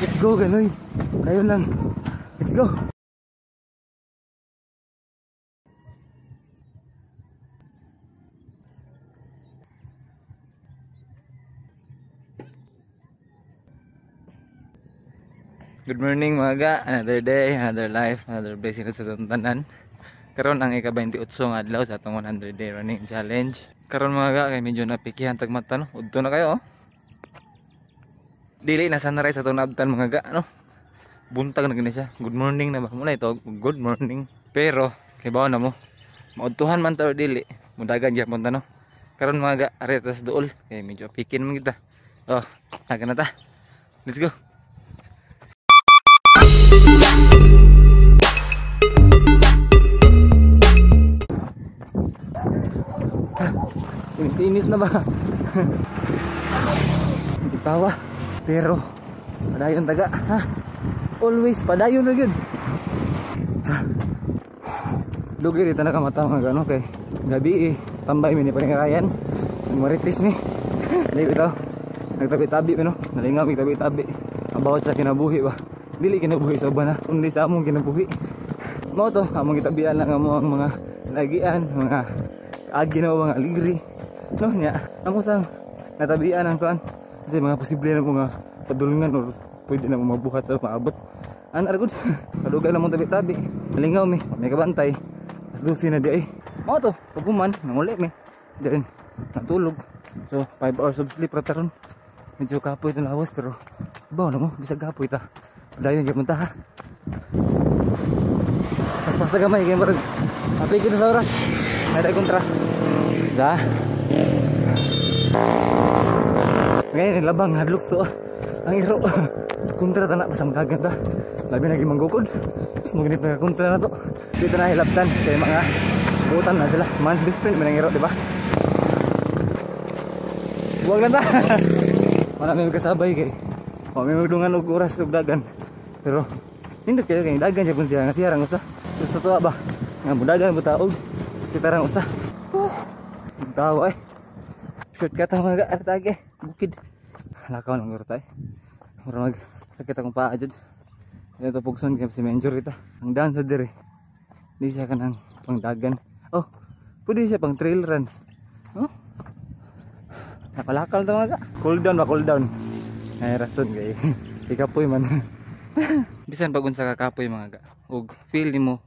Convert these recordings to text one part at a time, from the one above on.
Let's go ganoy. Dayon lang. Let's go. Good morning mga ga. Another day, another life, another blessing sa atong tanan. Karon ang ika-28 nga adlaw sa atong 100 day running challenge. Karon mga ga kay medyo napikihan tag mata no. Udto na kayo oh. Dili na sunrise atong naabtan mga ga no. Buntag na gani siya. Good morning na ba? Muna ito, good morning. Pero kibaw na mo. Maudtuhan man ta or dili, mudagan gyapon ta no. Karon mga ga, ari tas duol kay medyo pikin man kita. Oh, haga na ta. Let's go. Init na ba? Tawa. Pero padayon taga, ha? Always padayon na gyud. Dugay dito na kamata mga gano kay gabi eh, tambay mi ni Paningarayan. Maritis mi. Dili bitaw. Nagtabi-tabi mi no. Nalingaw mi tabi-tabi. About sa kinabuhi ba. Dili kinabuhi sa uban ha, kundi sa among kinabuhi. Mao to, among gitabian lang amo ang mga lagian, mga kaagi na mga aligri. No nya, amo sang natabian ang kuan. Kasi mga posible na mga padulngan or pwede na mabuhat sa maabot. An argod, kadugay lang mong tabi-tabi. Malingaw mi, may kabantay. As 12 na di ay. Mao to, paghuman, nanguli mi. Then natulog. So 5 hours of sleep ra taron. Medyo kapoy itong lawas pero baw na mo, bisag kapoy ta. Padayon gyud ta ha. Paspas na gamay kay murag apik kita sa oras. Ay kontra. Da. Ngayon labang hadlok to. Ang iro. Kontra ta na basta magagan ta. Labi na gimanggukod. Sus mo ginit na kontra na to. Dito na hilabtan kay mga butan na sila. Man's best friend man ang iro, di ba? Buwag na ta. Wala may magkasabay kay. Wa may magdungan og oras og dagan. Pero nindot kayo kay dagan siya pun siya nga siya rang usa. Gusto to ba? Nga mudagan buta og kita rang usa. Tawa eh. Shortcut ang mga artage bukid. Lakaw nang guro tayo. Mura mag sakit akong paa jud. Ito pugson kay si Menjur kita. Ang daan sa diri. Di siya kanang pangdagan. Oh, pwede siya pang trail run. Oh. Napalakal ta mga ka. Cool down ba, cool down. Ay rason kay ikapoy man. Bisan pag unsa ka kapoy mga ga. Og feel nimo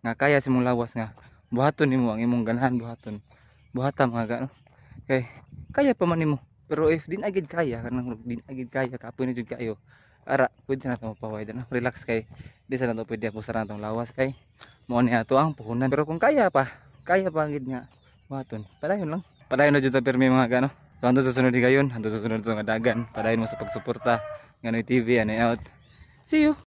nga kaya sa imong lawas nga buhaton nimo ang imong ganahan buhaton. Buhata mga ga no. Kay kaya pa man nimo. Pero if din agid kaya kanang din agid kaya kapoy na jud kayo. Ara pwede na to mapaway na. Relax kay di sa na to pwede apusaran atong lawas kay mao ni ato ang puhunan. Pero kung kaya pa gid nga buhaton. Padayon lang. Padayon na jud ta pirmi mga ga no. So hantod sa sunod higayon, hantod sa sunod nga dagan. Padayon mo sa pagsuporta. Nganoy TV, anay out. See you.